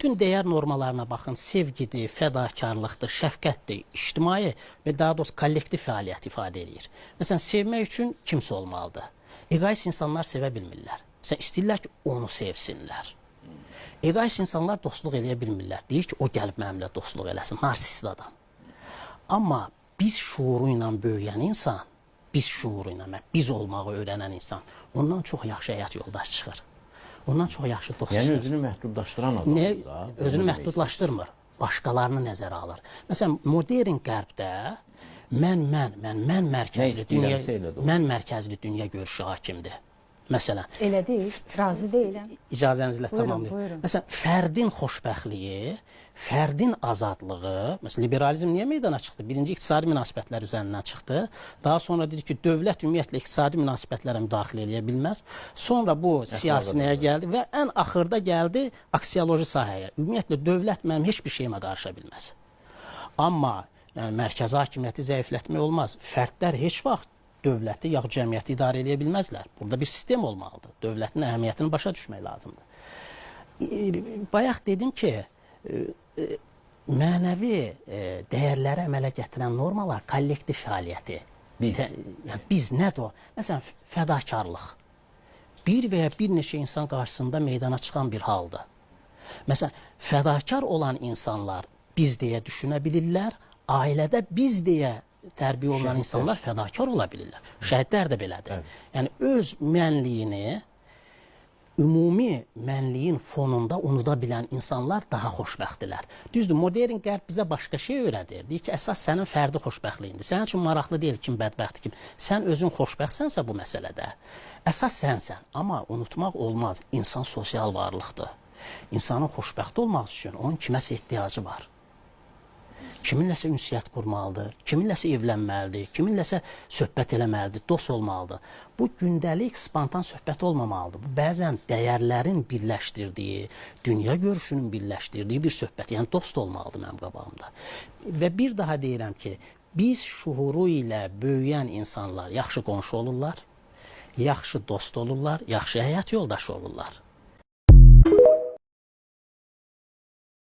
Bütün dəyər normalarına baxın, sevgidir, fədakarlıqdır, şəfqətdir, ictimai və daha doğrusu kollektiv fəaliyyət ifadə eləyir. Məsələn, sevmək üçün kimsə olmalıdır. Egoist insanlar sevə bilmirlər. Məsələn, istəyirlər ki, onu sevsinlər. Egoist insanlar dostluq eləyə bilmirlər. Deyir ki, o gəlib mənimlə dostluq eləsin, narsist adam. Amma biz şuuru ilə böyüyən insan, biz şuuru ilə, biz olmağı öyrənən insan, ondan çox yaxşı həyat yoldaşı çıxır. Ondan çox yaxşı dost Yəni çıxır. özünü məhdudlaşdıran adamdır Niyə da. özünü məhdudlaşdırmır? Başqalarını nəzərə alır. Məsələn, modern qərbdə mən mən mən mən mərkəzli dünya istəyirəmsə elə də olur. mən mərkəzli dünya görüşü hakimdir. Məsələn, Elə deyil, razı deyiləm. İcazənizlə Buyurun, tamamlayım. buyurun. Məsələn, fərdin xoşbəxtliyi, fərdin azadlığı, məsələn, liberalizm niyə meydana çıxdı? Birinci iqtisadi münasibətlər üzərindən çıxdı. Daha sonra dedi ki, dövlət ümumiyyətlə iqtisadi münasibətlərə müdaxilə eləyə bilməz. Sonra bu siyasi nəyə gəldi və ən axırda gəldi aksioloji sahəyə. Ümumiyyətlə dövlət mənim heç bir şeyimə qarışa bilməz. Amma yəni mərkəzi hakimiyyəti zəiflətmək olmaz. Fərdlər heç vaxt dövləti yaxud cəmiyyəti idarə eləyə bilməzlər. Burada bir sistem olmalıdır. Dövlətin əhəmiyyətini başa düşmək lazımdır. Bayaq dedim ki, mənəvi dəyərləri əmələ gətirən normalar kollektiv fəaliyyəti. Biz. Yəni biz nədir o? Məsələn, fədakarlıq. Bir və ya bir neçə insan qarşısında meydana çıxan bir haldır. Məsələn, fədakar olan insanlar biz deyə düşünə bilirlər, ailədə biz deyə tərbiyə olunan insanlar fədakar ola bilirlər. Şəhidlər də belədir. Evet. Yəni öz mənliyini ümumi mənliyin fonunda unuda bilən insanlar daha xoşbəxtdirlər. Düzdür, modern qərb bizə başqa şey öyrədir. Deyir ki, əsas sənin fərdi xoşbəxtliyindir. Sənin üçün maraqlı deyil kim bədbəxtdir, kim. Sən özün xoşbəxtsənsə bu məsələdə, əsas sənsən. Amma unutmaq olmaz. İnsan sosial varlıqdır. İnsanın xoşbəxt olması üçün onun kiməsə ehtiyacı var. Kiminləsə ünsiyyət qurmalıdır, kiminləsə evlənməlidir, kiminləsə söhbət eləməlidir, dost olmalıdır. Bu gündəlik spontan söhbət olmamalıdır. Bu bəzən dəyərlərin birləşdirdiyi, dünya görüşünün birləşdirdiyi bir söhbət. Yəni dost olmalıdır mənim qabağımda. Və bir daha deyirəm ki, biz şuuru ilə böyüyən insanlar yaxşı qonşu olurlar, yaxşı dost olurlar, yaxşı həyat yoldaşı olurlar.